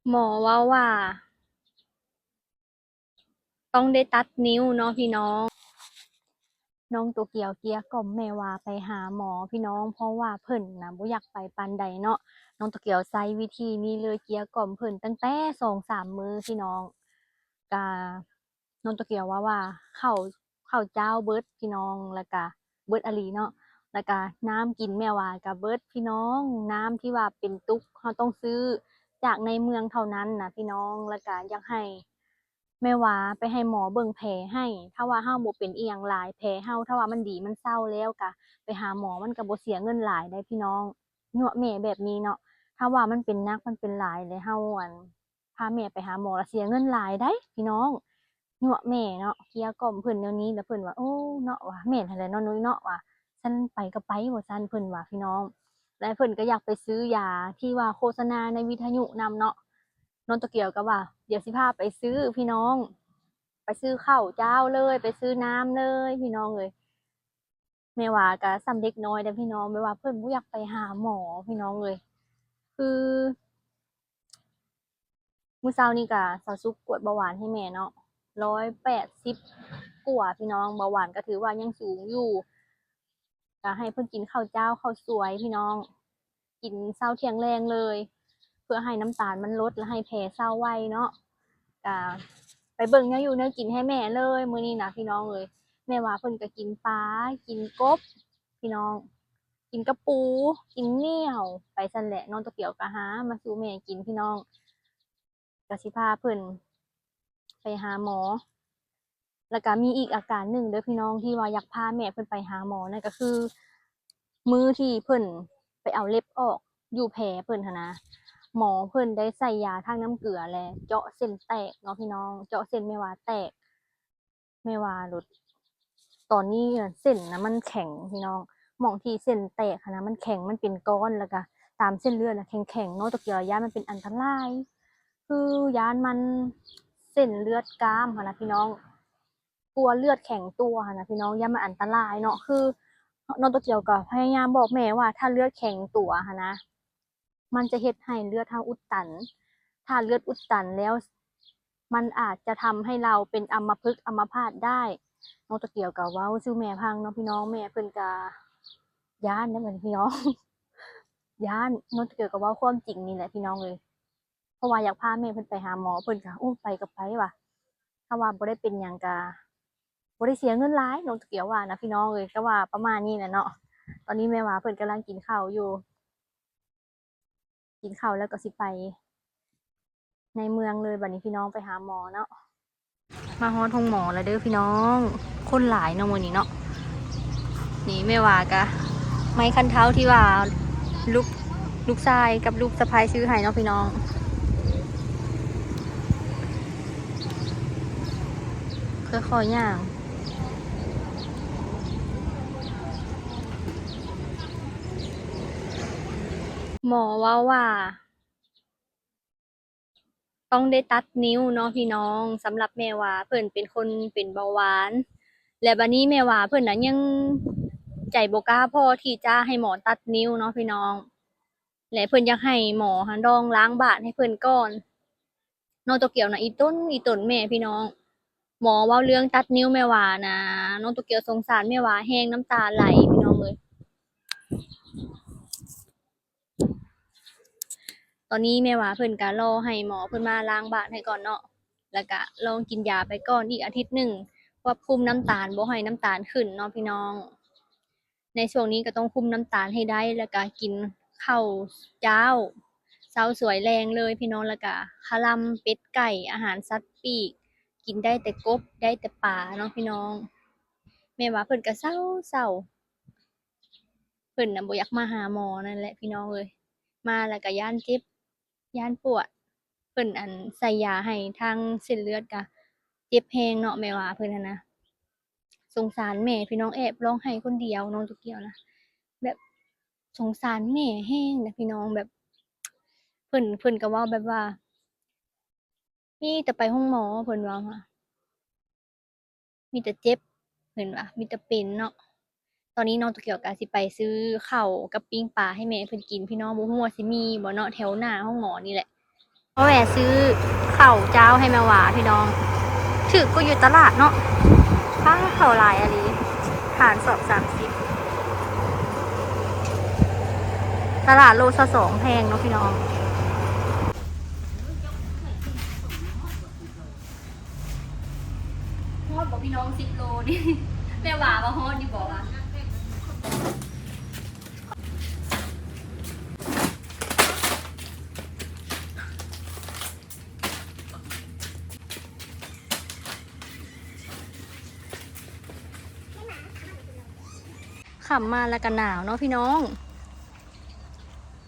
ໝໍເວົ້າວ່າ ຕ້ອງໄດ້ຕັດນິ້ວເນາະພີ່ນ້ອງ. ນ້ອງໂຕກຽວເກຍກ່ອມແມ່ວ່າໄປຫາໝໍພີ່ນ້ອງ ເພາະວ່າເພິ່ນນະບໍ່ຢາກໄປປານໃດເນາະ. ນ້ອງໂຕກຽວໃຊ້ວິທີນີ້ເລີຍ ເກຍກ່ອມເພິ່ນຕັ້ງແຕ່ສອງສາມມື້ພີ່ນ້ອງ. ກະ ນ້ອງໂຕກຽວເວົ້າວ່າເຂົ້າ ເຂົ້າເຈົ້າເບິດພີ່ນ້ອງ ແລ້ວກະເບິດອີ່ຫຼີເນາະ ແລ້ວກະນ້ຳກິນແມ່ວ່າກະເບິດພີ່ນ້ອງ. ນ້ຳທີ່ວ່າເປັນຕຸກ ເຮົາຕ້ອງຊື້ຈາກໃນເມືອງເທົ່ານັ້ນນະພີ່ນ້ອງ. ແລ້ວກະຢາກໃຫ້ແມ່ວ່າໄປໃຫ້ໝໍເບິ່ງແຜໃຫ້ ຖ້າວ່າເຮົາບໍ່ເປັນອີ່ຫຍັງຫຼາຍ ແຜເຮົາ ຖ້າວ່າມັນດີມັນເຊົາແລ້ວກະໄປຫາໝໍ ມັນກະບໍ່ເສຍເງິນຫຼາຍໃດພີ່ນ້ອງ. ຍົວະແມ່ແບບນີ້ເນາະ ຖ້າວ່າມັນເປັນໜັກ ມັນເປັນຫຼາຍ ແລ້ວເຮົາ ອັນ ພາແມ່ໄປຫາໝໍລະເສຍເງິນຫຼາຍໃດ໋ພີ່ນ້ອງ. ຍົວະແມ່ເນາະ ເກຍກ່ອມເພິ່ນແນວນີ້ ລະເພິ່ນວ່າ ໂອ້ ເນາະ ວ່າ ແມ່ນຫັ້ນແຫຼະເນາະນຸ້ຍເນາະ ວ່າ ຊັ້ນໄປກໍໄປ ວ່າຊັ້ນ ເພິ່ນວ່າພີ່ນ້ອງ. ແລະເພິ່ນກໍຢາກໄປຊື້ຢາທີ່ວ່າໂຄສະນາໃນວິທະຍຸນຳເນາະ. ນ້ອງໂຕກຽວກໍວ່າ ດຽວຊິພາໄປຊື້ພີ່ນ້ອງ ໄປຊື້ເຂົ້າເຈົ້າເລີຍ ໄປຊື້ນ້ຳເລີຍພີ່ນ້ອງເອີຍ. ແມ່ວ່າກໍສ່ຳເດັກນ້ອຍເດ້ພີ່ນ້ອງ ແບບວ່າເພິ່ນບໍ່ຢາກໄປຫາໝໍພີ່ນ້ອງເອີຍ. ຄື ມື້ເຊົ້ານີ້ກະສາວສຸກກວດເບົາຫວານໃຫ້ແມ່ເນາະ ຮ້ອຍແປດສິບກວ່າພີ່ນ້ອງ ເບົາຫວານກະຖືວ່າຍັງສູງຢູ່. ກະໃຫ້ເພິ່ນກິນເຂົ້າເຈົ້າເຂົ້າສວຍພີ່ນ້ອງ ກິນເຊົ້າທ່ຽງແລງເລີຍ ເພື່ອໃຫ້ນ້ຳຕານມັນລົດ ແລະໃຫ້ແຜເຊົາໄວເນາະ. ກະໄປເບິ່ງແນວຢູ່ແນວກິນໃຫ້ແມ່ເລີຍມື້ນີ້ນະພີ່ນ້ອງເອີຍ. ແມ່ວ່າເພິ່ນກະກິນປາ ກິນກົບພີ່ນ້ອງ ກິນກະປູ ກິນໜ້ຽວ ໄປຊັ້ນແຫຼະ. ນ້ອງໂຕກຽວກະຫາມາສູ່ແມ່ກິນພີ່ນ້ອງ. ກະຊິພາເພິ່ນໄປຫາໝໍ. ແລ້ວກະມີອີກອາການໜຶ່ງເດີພີ່ນ້ອງ ທີ່ວ່າຢາກພາແມ່ເພິ່ນໄປຫາໝໍນັ້ນກະຄື ມື້ທີ່ເພິ່ນໄປເອົາເລັບອອກຢູ່ແຜເພິ່ນຫັ້ນນະ ໝໍເພິ່ນໄດ້ໃສ່ຢາທາງນ້ຳເກືອ ແລະເຈາະເສັ້ນແຕກເນາະພີ່ນ້ອງ ເຈາະເສັ້ນແມ່ວ່າແຕກ. ແມ່ວ່າໂລດ ຕອນນີ້ເສັ້ນນະມັນແຂງພີ່ນ້ອງ ໝ່ອງທີ່ເສັ້ນແຕກຫັ້ນນະມັນແຂງ ມັນເປັນກ້ອນ ແລ້ວກະຕາມເສັ້ນເລືອດນະແຂງໆເນາະ. ໂຕກຽວຢ້ານມັນເປັນອັນຕະລາຍ ຄືຢ້ານມັນເສັ້ນເລືອດກ້າມຫັ້ນນະພີ່ນ້ອງ ກົວເລືອດແຂງຕົວຫັ້ນນະພີ່ນ້ອງ ຢ້ານມັນອັນຕະລາຍເນາະ. ຄືນ້ອງໂຕກຽວກໍພະຍາຍາມບອກແມ່ວ່າ ຖ້າເລືອດແຂງຕົວຫັ້ນນະ ມັນຈະເຮັດໃຫ້ເລືອດເຮົາອຸດຕັນ. ຖ້າເລືອດອຸດຕັນແລ້ວ ມັນອາດຈະທຳໃຫ້ລາວເປັນອຳມະພຶກອຳມະພາດໄດ້. ນ້ອງໂຕກຽວກໍເວົ້າສູ່ແມ່ຟັງເນາະພີ່ນ້ອງ ແມ່ເພິ່ນກໍຢ້ານເດ້ບັດນີ້ພີ່ນ້ອງ ຢ້ານ. ນ້ອງໂຕກຽວກໍເວົ້າຄວາມຈິງນີ້ແຫຼະພີ່ນ້ອງເອີຍ ເພາະວ່າຢາກພາແມ່ເພິ່ນໄປຫາໝໍ ເພິ່ນກໍ ໂອ້ ໄປກໍໄປວ່າ ຖ້າວ່າບໍ່ໄດ້ເປັນຫຍັງກໍບໍ່ໄດ້ເສຍເງິນຫຼາຍ ນ້ອງໂຕກຽວວ່ານະພີ່ນ້ອງເອີຍ. ກໍວ່າປະມານນີ້ແຫຼະເນາະ. ຕອນນີ້ແມ່ວ່າເພິ່ນກຳລັງກິນເຂົ້າຢູ່ ກິນເຂົ້າແລ້ວກໍຊິໄປໃນເມືອງເລີຍບັດນີ້ພີ່ນ້ອງ ໄປຫາໝໍເນາະ. ມາຮອດໂຮງໝໍແລ້ວເດີພີ່ນ້ອງ ຄົນຫຼາຍເນາະມື້ນີ້ເນາະ. ນີ້ແມ່ວ່າກະໄມ້ຄັນເທົາທີ່ວ່າລູກ ລູກຊາຍກັບລູກສະໃພ້ຊື້ໃຫ້ເນາະພີ່ນ້ອງ. ຄ່ອຍໆຍ່າງ ໝໍເວົ້າວ່າ ຕ້ອງໄດ້ຕັດນິ້ວເນາະພີ່ນ້ອງ. ສຳລັບແມ່ວ່າເພິ່ນເປັນຄົນເປັນເບົາຫວານ ແລະບາດນີ້ແມ່ວ່າເພິ່ນນະຍັງໃຈບໍ່ກ້າພໍທີ່ຈະໃຫ້ໝໍຕັດນິ້ວເນາະພີ່ນ້ອງ ແລະເພິ່ນຢາກໃຫ້ໝໍຫັ້ນລອງລ້າງບາດໃຫ້ເພິ່ນກ່ອນ. ນ້ອງໂຕກຽວນະອີຕົນອີຕົນແມ່ພີ່ນ້ອງ ໝໍເວົ້າເລື່ອງຕັດນິ້ວແມ່ວ່ານະ ນ້ອງໂຕກຽວສົງສານແມ່ວ່າແຮງ ນ້ຳຕາໄຫຼພີ່ນ້ອງເອີຍ. ຕອນນີ້ແມ່ວ່າເພິ່ນກະລໍໃຫ້ໝໍເພິ່ນມາລ້າງບາດໃຫ້ກ່ອນເນາະ ແລ້ວກະລອງກິນຢາໄປກ່ອນອີກອາທິດໜຶ່ງ ຄວບຄຸມນ້ຳຕານ ບໍ່ໃຫ້ນ້ຳຕານຂຶ້ນເນາະພີ່ນ້ອງ. ໃນຊ່ວງນີ້ກໍຕ້ອງຄຸມນ້ຳຕານໃຫ້ໄດ້ ແລ້ວກະກິນເຂົ້າເຈົ້າເຊົ້າສວຍແລງເລີຍພີ່ນ້ອງ ແລ້ວກະຄະລຳ ເປັດ ໄກ່ ອາຫານສັດປີກ ກິນໄດ້ແຕ່ກົບ ໄດ້ແຕ່ປາເນາະພີ່ນ້ອງ. ແມ່ວ່າເພິ່ນກະເສົ້າໆ ເພິ່ນນະບໍ່ຢາກມາຫາໝໍນັ້ນແຫຼະພີ່ນ້ອງເອີຍ ມາແລ້ວກະຢ້ານເຈັບ ຢ້ານປວດ. ເພິ່ນ ອັນ ໃສ່ຢາໃຫ້ທາງເສັ້ນເລືອດກະເຈັບແຮງເນາະ ແມ່ວ່າເພິ່ນຫັ້ນນະ. ສົງສານແມ່ພີ່ນ້ອງ ແອບຮ້ອງໄຫ້ຄົນດຽວ ນ້ອງໂຕກຽວນະ ແບບສົງສານແມ່ແຮງນະພີ່ນ້ອງ ແບບ ເພິ່ນ ເພິ່ນກໍເວົ້າແບບວ່າ ມີແຕ່ໄປໂຮງໝໍ ເພິ່ນວ່າ ມີແຕ່ເຈັບ ເພິ່ນວ່າ ມີແຕ່ເປັນເນາະ. ຕອນນີ້ນ້ອງໂຕກຽວກໍຊິໄປຊື້ເຂົ້າກັບປີ້ງປາໃຫ້ແມ່ເພິ່ນກິນພີ່ນ້ອງ ບໍ່ຮູ້ວ່າຊິມີບໍ່ເນາະ ແຖວໜ້າໂຮງໝໍນີ້ແຫຼະ. ມາແວ່ຊື້ເຂົ້າຈ້າວໃຫ້ແມ່ຫວາພີ່ນ້ອງ ຖືກກວ່າຢູ່ຕະຫຼາດເນາະ. ປ້າ ເຂົ້າຫຼາຍອີ່ຫຼີ ຫານສອບສາມສິບ ຕະຫຼາດໂລຊາວສອງ ແພງເນາະພີ່ນ້ອງ. ຮອດບໍ່ພີ່ນ້ອງ ສິບໂລນີ້ ແມ່ຫວາວ່າຮອດຢູ່ບໍ່ຫວາ? ຄ່ຳມາແລ້ວກໍໜາວເນາະພີ່ນ້ອງ.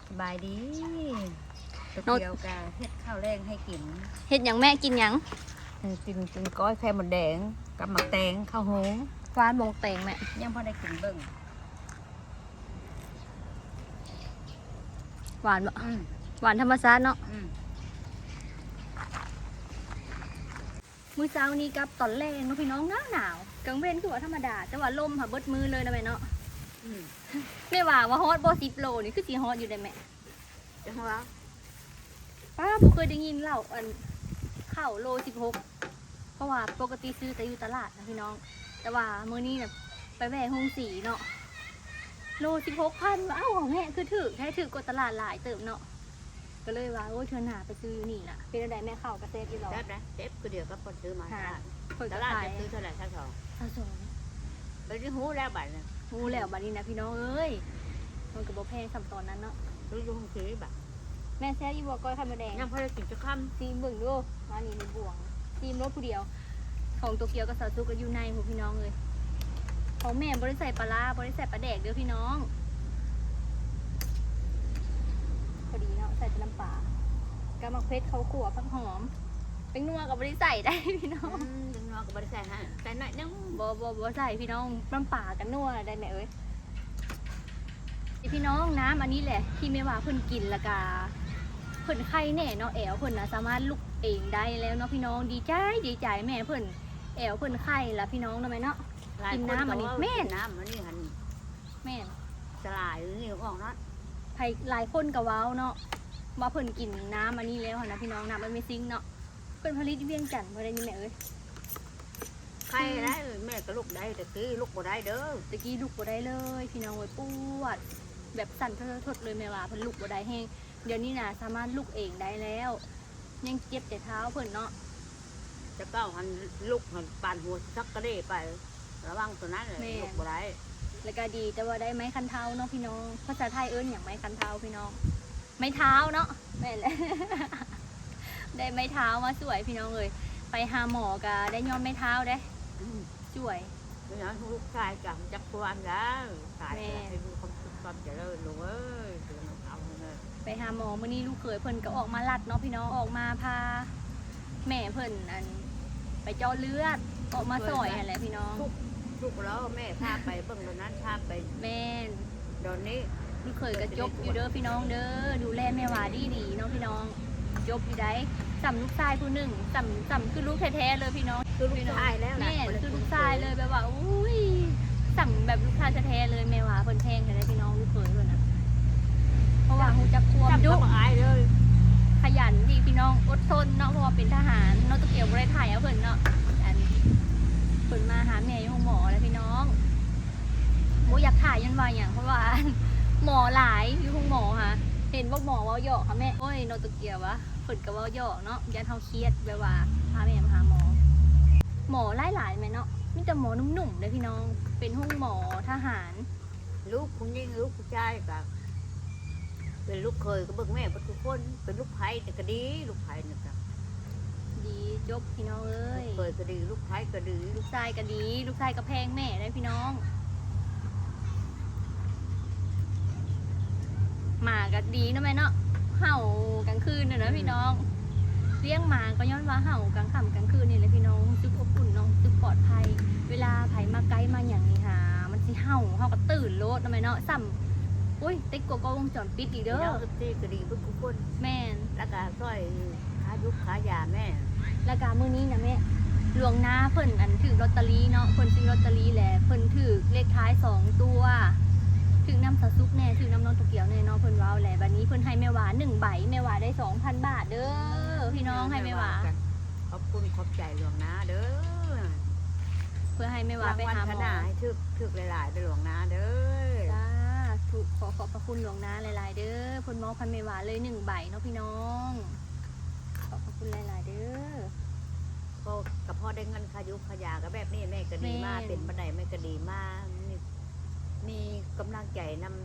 ສະບາຍດີ. ນ້ອງ ດຽວກະເຮັດເຂົ້າແລງໃຫ້ກິນ. ເຮັດຫຍັງແມ່? ກິນຫຍັງ? ເອີ ກິນ ກິນກ້ອຍໄຂ່ມົດແດງກັບໝາກແຕງ ເຂົ້າໂຮງ. ຫວານບໍ່ໝາກແຕງແມ່? ຍັງບໍ່ໄດ້ກິນເບິ່ງ. ຫວານບໍ່? ອືມ ຫວານທຳມະຊາດເນາະ. ອືມ ມື້ເຊົ້ານີ້ກັບຕອນແລງເນາະພີ່ນ້ອງ ໜາວໆ ກາງເວັນຄືວ່າທຳມະດາ ແຕ່ວ່າລົມຫາເບິດມື້ເລີຍນະແມ່ເນາະ. ອືມ ແມ່ຫວາວ່າຮອດບໍ່ ສິບໂລນີ້ ຄືຊິຮອດຢູ່ເດ້ແມ່. ຈັ່ງວ່າ ປ້າ ບໍ່ເຄີຍໄດ້ຍິນເລົ່າ ອັນ ເຂົ້າໂລສິບຫົກ ເພາະວ່າປົກກະຕິຊື້ແຕ່ຢູ່ຕະຫຼາດນະພີ່ນ້ອງ ແຕ່ວ່າມື້ນີ້ນະໄປແວ່ໂຮງສີເນາະ ໂລສິບຫົກພັນ. ເອົ້າ ແມ່ ຄືຖືກແທ້ ຖືກກວ່າຕະຫຼາດຫຼາຍເຕີບເນາະ. ກໍເລີຍວ່າ ໂອ້ຍ ເທື່ອໜ້າໄປຊື້ຢູ່ນີ້ລະ. ເປັນຈັ່ງໃດແມ່ ເຂົ້າກະແຊບຢູ່ບໍ່? ແຊບນະ ແຊບຄືດຽວກັບຄົນຊື້ມາ. ຕະຫຼາດ ຕະຫຼາດຈະຊື້ເທົ່າໃດ? ຊາວສອງ ຊາວສອງ ໄປຊິຮູ້ແລ້ວບາດນີ້. ຮູ້ແລ້ວບາດນີ້ນະພີ່ນ້ອງເອີຍ ມັນກໍບໍ່ແພງສ່ຳຕອນນັ້ນເນາະ. ຊື້ຢູ່ໂຮງສີບາດ. ແມ່ ແຊບຢູ່ບໍ່ ກ້ອຍໄຂ່ມົດແດງ? ຍັງບໍ່ໄດ້ກິນຈັກຄຳ. ຊີມເບິ່ງດູ. ມານີ້ໃນບ່ວງ ຊີມໂລດຜູ້ດຽວ. ຂອງໂຕກຽວກັບສາວສຸກກໍຢູ່ໃນພຸ້ນພີ່ນ້ອງເອີຍ. ຂອງແມ່ບໍ່ໄດ້ໃສ່ປາຮ້າ ບໍ່ໄດ້ໃສ່ປາແດກເດີພີ່ນ້ອງ. ພໍດີເນາະ ໃສ່ແຕ່ນ້ຳປາກັບໝາກເຜັດ ເຂົ້າຂົ້ວ ຜັກຫອມ. ແປ້ງນົວກໍບໍ່ໄດ້ໃສ່ໄດ໋ພີ່ນ້ອງ. ອືມ ແປ້ງນົວກໍບໍ່ໄດ້ໃສ່ໃຫ້ ໃສ່ໜ້ອຍໜຶ່ງ. ບໍ່ ບໍ່ ບໍ່ໃສ່ພີ່ນ້ອງ ນ້ຳປາກໍນົວໄດ໋ແມ່ເອີຍ. ພີ່ນ້ອງ ນ້ຳອັນນີ້ແຫຼະທີ່ແມ່ຫວາເພິ່ນກິນ ແລ້ວກະເພິ່ນໄຂ້ແນ່ເນາະ ແອວເພິ່ນນະສາມາດລຸກເອງໄດ້ແລ້ວເນາະພີ່ນ້ອງ. ດີໃຈ ດີໃຈ ແມ່ເພິ່ນແອວເພິ່ນໄຂ້ລະພີ່ນ້ອງເນາະແມ່ເນາະ. ກິນນ້ຳອັນນີ້ ແມ່ນ ກິນນ້ຳອັນນີ້ຫັ້ນ ແມ່ນ ສະຫຼາຍນີ້ອອກເນາະ. ໃຜ ຫຼາຍຄົນກໍເວົ້າເນາະ ວ່າເພິ່ນກິນນ້ຳອັນນີ້ແລ້ວຫັ້ນນະພີ່ນ້ອງ ນ້ຳ Amazing ເນາະ. ເພິ່ນຜະລິດຢູ່ວຽງຈັນບໍ່ໄດ້ນີ້ແມ່ເອີຍ. ໄຄໄດ້ ແມ່ກໍລຸກໄດ້ ແຕ່ກີ້ລຸກບໍ່ໄດ້ເດີ. ແຕ່ກີ້ລຸກບໍ່ໄດ້ເລີຍພີ່ນ້ອງເອີຍ ປວດ ແບບສັ່ນເທິດໆເລີຍ ແມ່ວ່າເພິ່ນລຸກບໍ່ໄດ້ແຮງ. ດຽວນີ້ນະສາມາດລຸກເອງໄດ້ແລ້ວ ຍັງເຈັບແຕ່ເທົ້າເພິ່ນເນາະ. ແຕ່ເກົ່າຫັ້ນລຸກຫັ້ນປານຫົວຊິສັກກະເດໄປ ລະວັງໂຕນັ້ນແຫຼະ ແມ່ນ ລຸກບໍ່ໄດ້. ແລ້ວກະດີແຕ່ວ່າໄດ້ໄມ້ຄັນເທົ້າເນາະພີ່ນ້ອງ. ພາສາໄທເອີ້ນຫຍັງ ໄມ້ຄັນເທົ້າພີ່ນ້ອງ? ໄມ້ເທົ້າເນາະ. ແມ່ນແຫຼະ ໄດ້ໄມ້ເທົ້າມາຊ່ວຍພີ່ນ້ອງເອີຍ. ໄປຫາໝໍກະໄດ້ຍ້ອນໄມ້ເທົ້າເດ້ ອືມ ຊ່ວຍ. ເປັນຫຍັງລູກຊາຍຈັກ ຈັກຄວາມແລ້ວ ຕາຍ ແມ່ນ ໃຫ້ມີຄວາມສຸກຄວາມຈະເລີນລູກເອີຍ. ໄປຫາໝໍມື້ນີ້ ລູກເຂີຍເພິ່ນກໍອອກມາລັດເນາະພີ່ນ້ອງ ອອກມາພາແມ່ເພິ່ນ ອັນ ໄປເຈາະເລືອດ ອອກມາຊ່ອຍຫັ້ນແຫຼະພີ່ນ້ອງ. ທຸກ ທຸກແລ້ວ ແມ່ພາໄປເບິ່ງໂຕນັ້ນ ພາໄປ ແມ່ນ ດອນນີ້ ລູກເຂີຍກໍຈົບຢູ່ເດີພີ່ນ້ອງເດີ ດູແລແມ່ຫວາດີໆເນາະພີ່ນ້ອງ. ຈົບຢູ່ໃດ໋ ສ່ຳລູກຊາຍຜູ້ໜຶ່ງ ສ່ຳ ສ່ຳຄືລູກແທ້ໆເລີຍພີ່ນ້ອງ. ຄືລູກຊາຍແລ້ວນະ ແມ່ນ ຄືລູກຊາຍເລີຍ ແບບວ່າ ອຸ້ຍ ສ່ຳແບບລູກຊາຍແທ້ໆເລີຍ. ແມ່ຫວາເພິ່ນແພງແທ້ໆພີ່ນ້ອງ ລູກເຂີຍເພິ່ນນະ ເພາະວ່າຮູ້ຈັກຄວາມດຸ ຈຳບໍ່ອາຍເລີຍ ຂະຫຍັນດີພີ່ນ້ອງ ອົດທົນເນາະ ເພາະວ່າເປັນທະຫານເນາະ. ໂຕກຽວບໍ່ໄດ້ຖ່າຍເອົາເພິ່ນເນາະ ອັນ ເພິ່ນມາຫາແມ່ຢູ່ໂຮງໝໍແລ້ວພີ່ນ້ອງ. ບໍ່ຢາກຖ່າຍຍ້ອນວ່າຫຍັງ ເພາະວ່າ ໝໍຫຼາຍຢູ່ໂຮງໝໍຫາ ເຫັນບໍ່ ໝໍເວົ້າຢອກຫາແມ່. ໂອ້ຍ ນ້ອງໂຕກຽວຫວາ ເພິ່ນກໍເວົ້າຢອກເນາະ ຢ້ານເຮົາຄຽດ ແບບວ່າພາແມ່ມາຫາໝໍ. ໝໍຫຼາຍໆແມ່ນເນາະ ມີແຕ່ໝໍໜຸ່ມໆເດ້ພີ່ນ້ອງ ເປັນໂຮງໝໍທະຫານ. ລູກຜູ້ຍິງ ລູກຜູ້ຊາຍກໍ ເປັນລູກເຂີຍກໍເບິ່ງແມ່ເບິດທຸກຄົນ ເປັນລູກໃຜກໍດີ ລູກໃຜນີ້ກໍ ດີຈົບພີ່ນ້ອງເອີຍ. ລູກເຂີຍກໍດີ ລູກໃຜກໍດີ ລູກຊາຍກໍດີ ລູກຊາຍກໍແພງແມ່ໄດ໋ພີ່ນ້ອງ. ໝາກໍດີເນາະແມ່ເນາະ ເຫົ່າກາງຄືນນະ ອືມ ພີ່ນ້ອງ. ລ້ຽງໝາກໍຍ້ອນວ່າເຫົ່າກາງຄ່ຳກາງຄືນນີ້ແຫຼະພີ່ນ້ອງ ຮູ້ສຶກອົບອຸ່ນເນາະ ຮູ້ສຶກປອດໄພ. ເວລາໃຜມາໃກ້ມາຫຍັງນີ້ຫາ ມັນຊິເຫົ່າ ເຮົາກໍຕື່ນໂລດເນາະແມ່ເນາະ. ສ່ຳ ໂອ້ຍ ຕິດກວ່າກ້ອງວົງຈອນປິດອີກເດີ. ພີ່ນ້ອງເອັຟຊີກໍດີເບິດທຸກຄົນ ແມ່ນ ແລ້ວກໍຊ່ອຍຄ່າຢູກຄ່າຢາແມ່. ແລ້ວກະມື້ນີ້ນະແມ່ ຫຼວງໜ້າເພິ່ນ ອັນ ຖືກລອດຕະລີເນາະ ເພິ່ນຊື້ລອດຕະລີແຫຼະ ເພິ່ນຖືກເລກທ້າຍສອງຕົວ ຖືກນຳສາວສຸກແດ່ ຖືກນຳນ້ອງໂຕກຽວແດ່ເນາະ ເພິ່ນເວົ້າແຫຼະ. ບາດນີ້ເພິ່ນໃຫ້ແມ່ຫວາໜຶ່ງໃບ ແມ່ຫວາໄດ້ສອງພັນບາດເດີ. ນ້ອງໃຫ້ແມ່ຫວາ ຂອບຄຸນຂອບໃຈຫຼວງໜ້າເດີ້ ເພື່ອໃຫ້ແມ່ຫວາໄປຫາໝໍ ລາງວັນທະນາໃຫ້ຖືກ ຖືກຫຼາຍໆເດີ້ຫຼວງໜ້າເດີ້ ສາທຸ ຂໍຂອບພະຄຸນຫຼວງໜ້າຫຼາຍໆເດີ້ ເພິ່ນມອບໃຫ້ແມ່ຫວາເລີຍໜຶ່ງໃບເນາະພີ່ນ້ອງ ຂອບພະຄຸນຫຼາຍໆເດີ້ ກໍ ກໍພໍໄດ້ເງິນຄ່າຢູກຄ່າຢາ ກໍແບບນີ້ແມ່ກໍດີມາ ແມ່ນ ເປັນປານໃດແມ່ກໍດີມາ ມີ ມີກຳລັງໃຈນຳ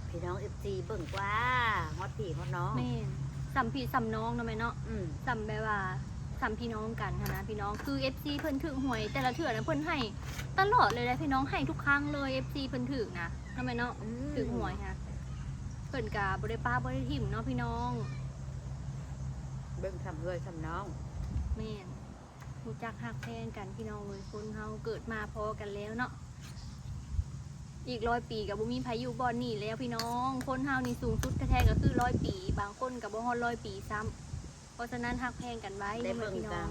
ພີ່ນ້ອງເອັຟຊີເບິ່ງກວ່າ ຮອດພີ່ຮອດນ້ອງ ແມ່ນ ສ່ຳພີ່ສ່ຳນ້ອງເນາະແມ່ເນາະ ອືມ ສ່ຳແບບວ່າ ສ່ຳພີ່ນ້ອງກັນຫັ້ນນະພີ່ນ້ອງ ຄືເອັຟຊີເພິ່ນຖືກຫວຍແຕ່ລະເທື່ອນະ ເພິ່ນໃຫ້ຕະຫຼອດເລີຍເດ້ພີ່ນ້ອງ ໃຫ້ທຸກຄັ້ງເລີຍ ເອັຟຊີເພິ່ນຖືກນະ ເນາະແມ່ເນາະ ອືມ ຖືກຫວຍຫັ້ນ ເພິ່ນກະບໍ່ໄດ້ປະບໍ່ໄດ້ຖິ້ມເນາະພີ່ນ້ອງ ເບິ່ງສ່ຳເອື້ອຍສ່ຳນ້ອງ ແມ່ນ ຮູ້ຈັກຮັກແພງກັນພີ່ນ້ອງເອີຍ ຄົນເຮົາເກີດມາພໍ້ກັນແລ້ວເນາະ ອີກຮ້ອຍປີກໍບໍ່ມີໃຜຢູ່ບ່ອນນີ້ແລ້ວພີ່ນ້ອງ ຄົນເຮົານີ້ສູງສຸດແທ້ໆກໍຄືຮ້ອຍປີ ບາງຄົນກໍບໍ່ຮອດຮ້ອຍປີຊ້ຳ ເພາະສະນັ້ນຮັກແພງກັນໄວ້ ໄດ້ເບິ່ງ ພີ່ນ້ອງ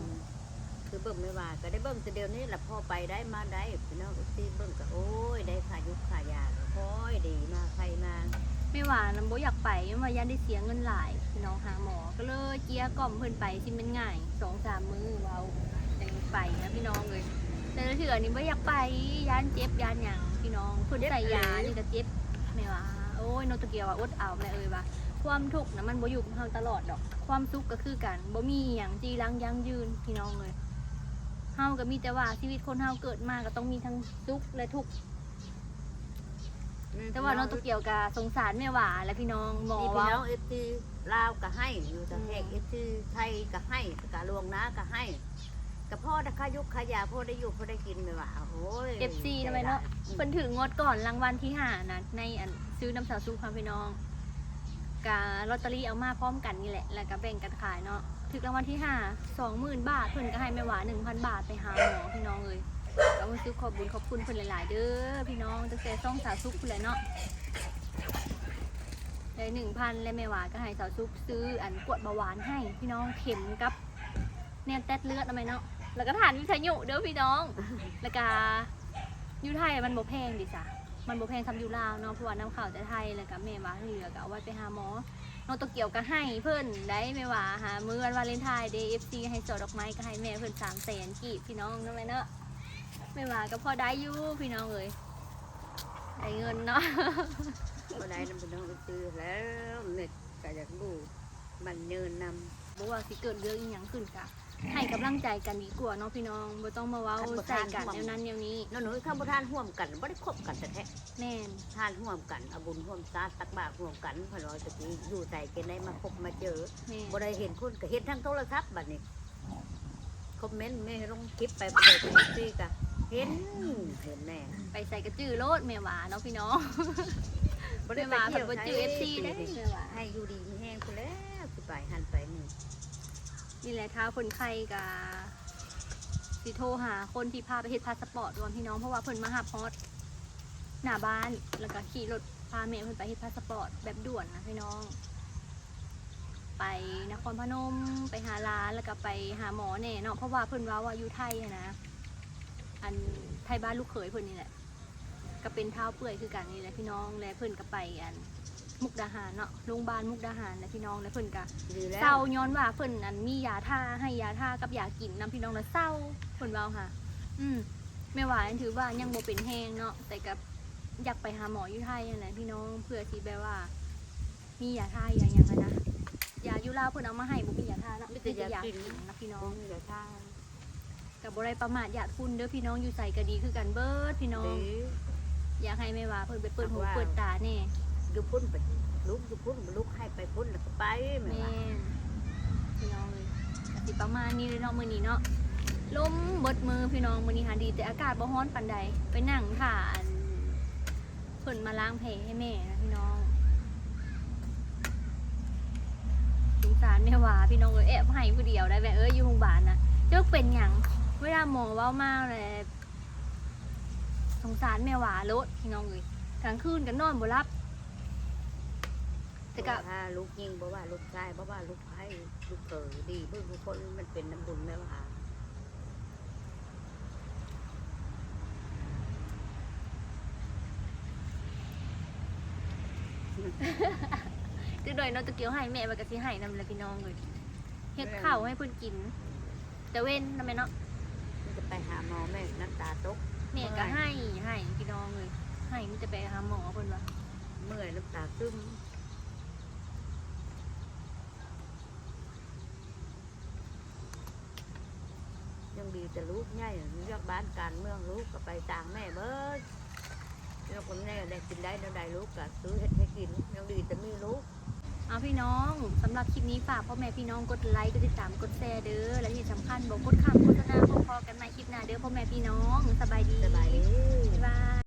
ຄືເບິ່ງແມ່ຫວາກໍໄດ້ເບິ່ງແຕ່ດຽວນີ້ລະ ພໍໄປໄດ້ມາໄດ້ ພີ່ນ້ອງເອັຟຊີເບິ່ງກໍ ໂອ້ຍ ໄດ້ຄ່າຢູກຄ່າຢາ ຄ່ອຍດີມາໄຄມາ ແມ່ຫວານະບໍ່ຢາກໄປ ແມ່ຫວາຢ້ານໄດ້ເສຍເງິນຫຼາຍ ພີ່ນ້ອງ ຫາໝໍ ກໍເລີຍເຈຍກ່ອມເພິ່ນໄປ ຊິແມ່ນງ່າຍ ສອງສາມມື້ເວົ້າ ຈັ່ງໄປນະພີ່ນ້ອງເອີຍ ແຕ່ລະເທື່ອນີ້ບໍ່ຢາກໄປ ຢ້ານເຈັບຢ້ານຫຍັງພີ່ນ້ອງ ເພິ່ນໃສ່ຢານີ້ກໍເຈັບ ແມ່ວ່າ ໂອ້ຍ ນ້ອງໂຕກຽວວ່າ ອົດເອົາແມ່ເອີຍວ່າ ຄວາມທຸກນະມັນບໍ່ຢູ່ກັບເຮົາຕະຫຼອດດອກ ຄວາມສຸກກໍຄືກັນ ບໍ່ມີອີ່ຫຍັງຈີລັງຢັ້ງຢືນ ພີ່ນ້ອງເອີຍ ເຮົາກໍມີແຕ່ວ່າຊີວິດຄົນເຮົາເກີດມາກໍຕ້ອງມີທັງສຸກ ແລະ ທຸກ ແຕ່ວ່ານ້ອງໂຕກຽວກໍສົງສານແມ່ຫວາແຫຼະພີ່ນ້ອງ ໝໍເວົ້າ ເອັຟຊີລາວກໍໃຫ້ ຢູ່ຕ່າງແຂກ ເອັຟຊີໄທກໍໃຫ້ ກະຫຼວງນາກໍໃຫ້ ກະພໍໄດ້ຄ່າຢູກຄ່າຢາ ພໍໄດ້ຢູ່ພໍໄດ້ກິນ ແມ່ຫວາ ໂອ້ຍ ເອັຟຊີນະແມ່ເນາະ ເພິ່ນຖືກງວດກ່ອນລາງວັນທີຫ້ານະ ໃນອັນຊື້ນຳສາວສຸກຫັ້ນພີ່ນ້ອງ ກະລອດເຕີຣີເອົາມາພ້ອມກັນນີ້ແຫຼະ ແລ້ວກະແບ່ງກັນຂາຍເນາະ ຖືກລາງວັນທີຫ້າ ສອງໝື່ນບາດ ເພິ່ນກໍໃຫ້ແມ່ຫວາໜຶ່ງພັນບາດໄປຫາໝໍ ພີ່ນ້ອງເອີຍ ກໍຮູ້ສຶກຂອບບຸນຂອບຄຸນເພິ່ນຫຼາຍໆເດີ້ພີ່ນ້ອງ ຕັ້ງແຕ່ຊ່ອງສາວສຸກພຸ້ນແຫຼະເນາະ ໄດ້ໜຶ່ງພັນ ແລະ ແມ່ຫວາກໍໃຫ້ສາວສຸກຊື້ອັນກວດເບົາຫວານໃຫ້ພີ່ນ້ອງ ເຂັມກັບແນວແຕັດເລືອດເນາະແມ່ເນາະ ແລ້ວກໍຖານວິທະຍຸເດີ້ພີ່ນ້ອງ ແລ້ວກໍຢູ່ໄທມັນບໍ່ແພງເດຊະ ມັນບໍ່ແພງສ່ຳຢູ່ລາວເນາະ ເພາະວ່ານຳເຂົ້າແຕ່ໄທ ແລ້ວກໍແມ່ຫວາທີ່ເຫຼືອກໍເອົາໄວ້ໄປຫາໝໍ ນ້ອງໂຕກຽວກໍໃຫ້ເພິ່ນໄດ໋ ແມ່ຫວາ ຫາມື້ວັນວາເລນທາຍເດ ເອັຟຊີໃຫ້ຊ່ອດອກໄມ້ກໍໃຫ້ແມ່ເພິ່ນສາມແສນກີບ ພີ່ນ້ອງເນາະແມ່ເນາະ ແມ່ຫວາກໍພໍໄດ້ຢູ່ພີ່ນ້ອງເອີຍ ໄດ້ເງິນເນາະ ບໍ່ໄດ້ນຳພີ່ນ້ອງເອີຍ ແລ້ວແມ່ກໍຢາກຮູ້ມັນເຍີນນຳ ບໍ່ວ່າຊິເກີດເລື່ອງອີ່ຫຍັງຂຶ້ນກະໃຫ້ກຳລັງໃຈກັນດີກວ່າເນາະພີ່ນ້ອງ ບໍ່ຕ້ອງມາເວົ້າໃສ່ກັນແນວນັ້ນແນວນີ້ ນ້ອງໜຸ້ຍ ຄັນບໍ່ທານຮ່ວມກັນບໍ່ໄດ້ຄົບກັນແທ້ໆ ແມ່ນ ທານຮ່ວມກັນ ເອົາບຸນຮ່ວມຊາດ ຕັກບາດຮ່ວມກັນ ເພິ່ນວ່າຕະກີ້ຢູ່ໃສກໍໄດ້ມາພົບມາເຈີ ແມ່ນ ບໍ່ໄດ້ເຫັນຄົນກໍເຫັນທາງໂທລະສັບ ບາດນີ້ ຄອມເມັນແມ່ລົງຄລິບໄປ ເປີດເອັຟຊີກໍເຫັນ ເຫັນແນ່ ໄປໃສກໍຈື່ໂລດແມ່ຫວາເນາະພີ່ນ້ອງ ບໍ່ໄດ້ໄປທ່ຽວ ແມ່ຫວາເພິ່ນບໍ່ຈື່ເອັຟຊີເດ້ ແມ່ຫວາ ໃຫ້ຢູ່ດີມີແຮງພຸ້ນແຫຼະ ຊິໄປຫັ້ນໄປນີ້ ນີ້ແຫຼະ ຖ້າເພິ່ນໄຄກໍຊິໂທຫາຄົນທີ່ພາໄປເຮັດພາສະປອດກ່ອນພີ່ນ້ອງ ເພາະວ່າເພິ່ນມາຮັບຮອດໜ້າບ້ານ ແລ້ວກໍຂີ່ລົດພາແມ່ເພິ່ນໄປເຮັດພາສະປອດແບບດ່ວນນະພີ່ນ້ອງ ໄປນະຄອນພະນົມ ໄປຫາຫຼານ ແລ້ວກໍໄປຫາໝໍແດ່ເນາະ ເພາະວ່າເພິ່ນເວົ້າວ່າຢູ່ໄທຫັ້ນນະ ອັນໄທບ້ານລູກເຂີຍເພິ່ນນີ້ແຫຼະ ກໍເປັນທ້າວເປື່ອຍຄືກັນນີ້ແຫຼະພີ່ນ້ອງ ແລະເພິ່ນກໍໄປອັນມຸກດາຫານເນາະ ໂຮງບານມຸກດາຫານແຫຼະພີ່ນ້ອງ ແລະເພິ່ນກໍເຊົາ ຍ້ອນວ່າເພິ່ນອັນມີຢາທາ ໃຫ້ຢາທາກັບຢາກິນນຳພີ່ນ້ອງ ແລ້ວເຊົາ ເພິ່ນເວົ້າຫາ ອື ແມ່ຫວາຖືວ່າຍັງບໍ່ເປັນແຮງເນາະ ແຕ່ກໍຢາກໄປຫາໝໍຢູ່ໄທຫັ້ນແຫຼະພີ່ນ້ອງ ເພື່ອຊິແບບວ່າ ມີຢາທາ ຢາຫຍັງຫັ້ນນະ ຢາຢູ່ລາວເພິ່ນເອົາມາໃຫ້ ບໍ່ມີຢາທາເນາະ ມີແຕ່ຢາກິນນະພີ່ນ້ອງ ບໍ່ມີຢາທາ ກໍບໍ່ໄດ້ປະໝາດຢາດຝຸ່ນເດີ້ພີ່ນ້ອງ ຢູ່ໃສກໍດີຄືກັນເບີດພີ່ນ້ອງ ຢາກໃຫ້ແມ່ຫວາເພິ່ນໄປເປີດຫູເປີດຕາແດ່ ຢູ່ພຸ້ນໄປ ລູກຢູ່ພຸ້ນ ລູກໃຫ້ໄປພຸ້ນແລ້ວກໍໄປ ແມ່ນ ພີ່ນ້ອງເອີຍ ກໍຊິປະມານນີ້ເລີຍເນາະ ມື້ນີ້ເນາະ ລົມເບິດມື້ພີ່ນ້ອງ ມື້ນີ້ຫາດີແຕ່ອາກາດບໍ່ຮ້ອນປານໃດ ໄປນັ່ງຖ້າອັນ ເພິ່ນມາລ້າງແຜໃຫ້ແມ່ນະພີ່ນ້ອງ ສົງສານແມ່ຫວາພີ່ນ້ອງເອີຍ ແອບໄຫ້ຜູ້ດຽວໄດ໋ແມ່ເອີຍ ຢູ່ໂຮງບານນະ ຈັກເປັນຫຍັງ ເວລາໝໍເວົ້າມາແລ້ວ ສົງສານແມ່ຫວາໂລດພີ່ນ້ອງເອີຍ ກາງຄືນກໍນອນບໍ່ຫຼັບ ແຕ່ກໍ ບໍ່ວ່າລູກຍິງ ບໍ່ວ່າລູກຊາຍ ບໍ່ວ່າລູກໃພ້ ລູກເຂີຍ ດີເບິດທຸກຄົນ ມັນເປັນນຳບຸນແມ່ຫວາ. ຄືໂດຍເນາະ ຕະກີ້ໃຫ້ແມ່ວ່າກໍຊິໃຫ້ນຳແຫຼະພີ່ນ້ອງເອີຍ ເຮັດເຂົ້າໃຫ້ເພິ່ນກິນແຕ່ເວັນນະແມ່ເນາະ. ມັນຈະໄປຫາໝໍ ແມ່ນ້ຳຕາຕົກ ແມ່ກໍໄຫ້ ໄຫ້ພີ່ນ້ອງເອີຍ ໄຫ້ມີແຕ່ໄປຫາໝໍເພິ່ນວ່າ ເມື່ອຍນ້ຳຕາຊຶມ. ຍັງດີແຕ່ລູກໃຫຍ່ ຮູ້ຈັກບ້ານການເມືອງ ລູກກໍໄປຕາງແມ່ເບິດ. ແລ້ວກໍແມ່ໄດ້ກິນໄດ້ແນວໃດ ລູກກໍຊື້ເຮັດໃຫ້ກິນ ຍັງດີແຕ່ມີລູກ. ເອົາພີ່ນ້ອງ ສຳລັບຄລິບນີ້ຝາກພໍ່ແມ່ພີ່ນ້ອງກົດໄລ ກົດຕິດຕາມ ກົດແຊເດີ ແລະທີ່ສຳຄັນບໍ່ກົດຂ້າມໂຄສະນາ. ພົບພໍ້ກັນໃໝ່ຄລິບໜ້າເດີພໍ່ແມ່ພີ່ນ້ອງ. ສະບາຍດີ ສະບາຍດີ ບາຍບາຍ.